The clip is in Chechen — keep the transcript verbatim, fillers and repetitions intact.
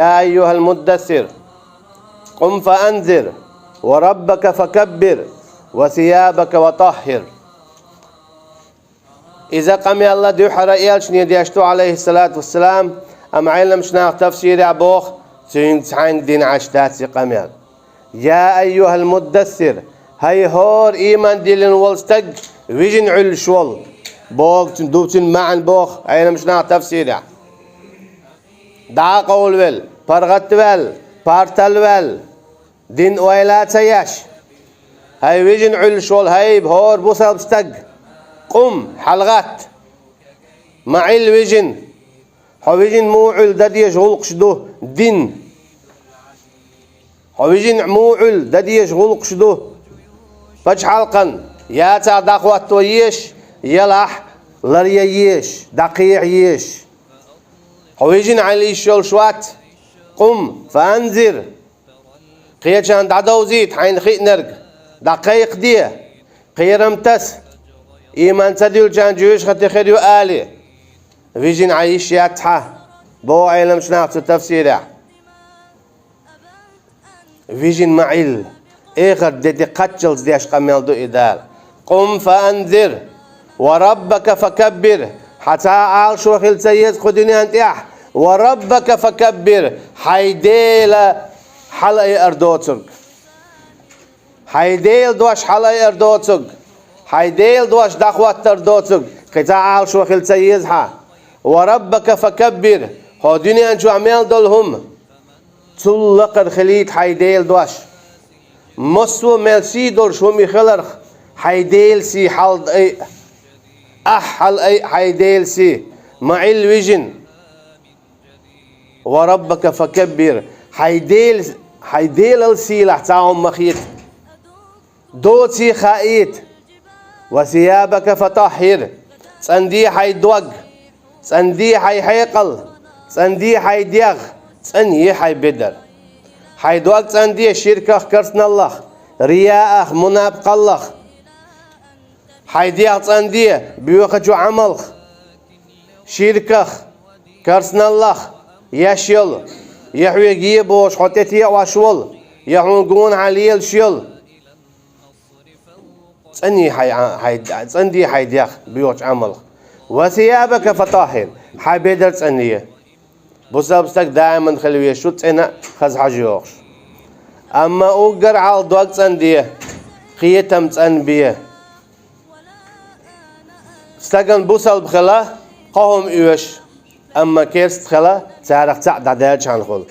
يا أيها المدثر قم فأنذر وربك فكبر وثيابك فطهر. Иза къамел а дуьххьара элчане деш ду, Ӏалайхиссалату вассалам, амма Ӏеламнаха тафсирехь боху, цуьнца хьайна дина Ӏаш дац и къамел. يا أيها المدثر, хӀай хӀора ийман диллина волу стаг, вижина Ӏуьллуш волу, боху цуьнан, ду цуьнан маьӀна боху Ӏеламнаха тафсирехь. ДӀа а къовлавелла, паргӀат а ваьлла, партал а ваьлла, дин ойла а ца еш. ХӀай вижина Ӏуьллуш волу, хӀай хӀора бусалба стаг, къум, хьалагӀатта. Ма Ӏилла вижина. Хьо вижина муха Ӏуьллу дан дезаш гӀуллакхаш ду дин? Хьо вижина муха Ӏуьллу дан дезаш гӀуллакхаш ду? Пачхьалкхан яцахь дӀахӀотто езаш, елахь ларъян езаш, дӀакхехьа езаш. Хьо вижина Ӏилла йиш йолуш вац? Къум, фаанзир. Кхечарна дӀадовзийта хьайна хиънарг, дӀакхайкхаде, кхерам таса. Ийман ца дуьллучарна жоьжахати хир ю алий, вижина Ӏан йиш яц хьан, боху Ӏеламнаха цу тафсирехь. Вижина ма Ӏилла, эхарт де тӀе кхаччалц деш къамел ду и Дала. Къум фаанзир, ва раббака факаббир. Хьан цхьа а Ӏалашо хила ца еза кху дуьнен тӀехь. Ва раббака факаббир, хьайн Дела хьалаайар доцург. Хьайн Делан дош хьалаайар доцург. Хьайн Делан дош дӀахӀоттар доцург. Кхин цхьа а Ӏалашо хила ца еза хьан. Ва раббака факаббир, хьо дуьнен чохь мел долу хӀума, цул лакхара хилийта хьайн Делан дош. Массо а мел сий долуш хӀума и хиларх, хьайн Делан сий хьалаайа. Ахь хьалаайа хьайн Делан сий, ма Ӏилла вижина. Ва раббака факаббир, хьайн Дел-, хьайн Делал сийлахь цхьа хӀума ма хета. Доций хаийта. Ва сиябака фатаххир, цӀанде хьайн дог, цӀанде хьайн хьекъал, цӀанде хьайн дегӀ, цӀанъе хьайн бедар. Хьайн дог цӀанде ширках, карсаналлах, рияах, мунапкъаллах. Хьайн дегӀ цӀанде боьхачу Ӏамалх, ширках, карсаналлах еш йолу, я хьоьга е бохуш хьо тӀетеӀош волу, я хьуна гонахьа лелаш йолу. ЦӀанъе хьайн, хьайн, цӀанде хьайн дегӀ боьхачу Ӏамалх. Ва сиябака фатаххир, хьайн бедар цӀанъе. Бусалба стаг даиман хила везаш ву цӀена а, хаза хьожа йогӀуш. Амма уггар хьалха дог цӀанде, кхетам цӀанбе. Стагана бусалба хила кхо хӀума оьшу, амма керста хила царах цхьаъ дӀадаьллачхьана хуьлу.